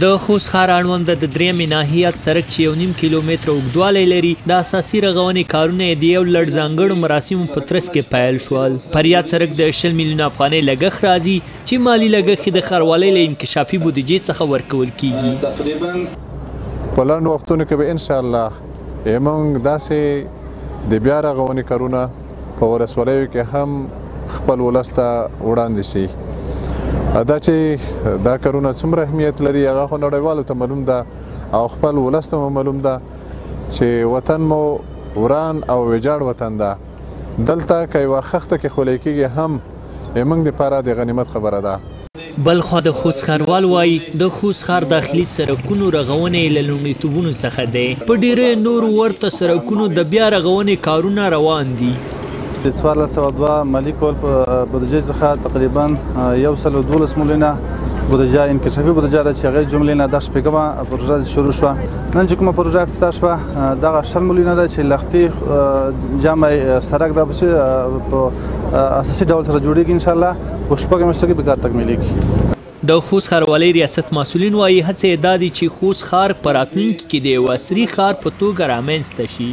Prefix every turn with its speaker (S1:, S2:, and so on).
S1: د خوست ښار اړوند د درېیمې ناحیې یاد سرک چې 1.5 کیلومتره اوږدوالی لري، د اساسي رغونې کارونه یې د یو لړ ځانګړو مراسمو په ترڅ کې پیل شول. پر یاد سرک د 20 میلیونه افغانۍ لګښت راځي چې مالي لګښت یې د ښاروالۍ له انکشافي بودیجې څخه ورکول کیږي.
S2: په لنډو وختونو کې به انشاءالله موږ داسې د بیا رغونې کارونه په ولسوالیو کې هم خپل ولس ته وړاندې شي. دا چې دا کارونه څومره اهمیت لري هغه خو نړیوالو ته معلوم ده او خپل ولس ته معلوم ده چې وطن مو وران او ویجاړ وطن ده. دلته که یوه خښته کې خولۍ کېږي هم موږ دپاره د غنیمت خبره ده.
S1: بلخوا د خوست ښاروال وایي، د خوست ښار داخلي سرکونو رغونه یې له لومړیتوبونو څخه دی. په ډېریو نورو ورته سرکونو د بیا رغونې کارونه روان دي.
S3: د 1402 مالي کول په بودجې څخه تقریبا 112 میلیونه بودجه انکشافي بودجه ده چې هغې جملې نه دا شپږمه پروژه شروع شوه. نن چې کومه پروژه افتتاح شوه دغه 20 میلیونه ده چې لښتي جامع سرک دا چې په اساسي ډول سره جوړیږي انشاءالله په 6 میاشتو کې به کار تکمیلېږي.
S1: د خوست ښاروالۍ ریاست مسؤلین وایي، هڅه یې دا دي چې خوست ښار په راتلونکي کې د یو عصري ښار په توګه رامنځته شي.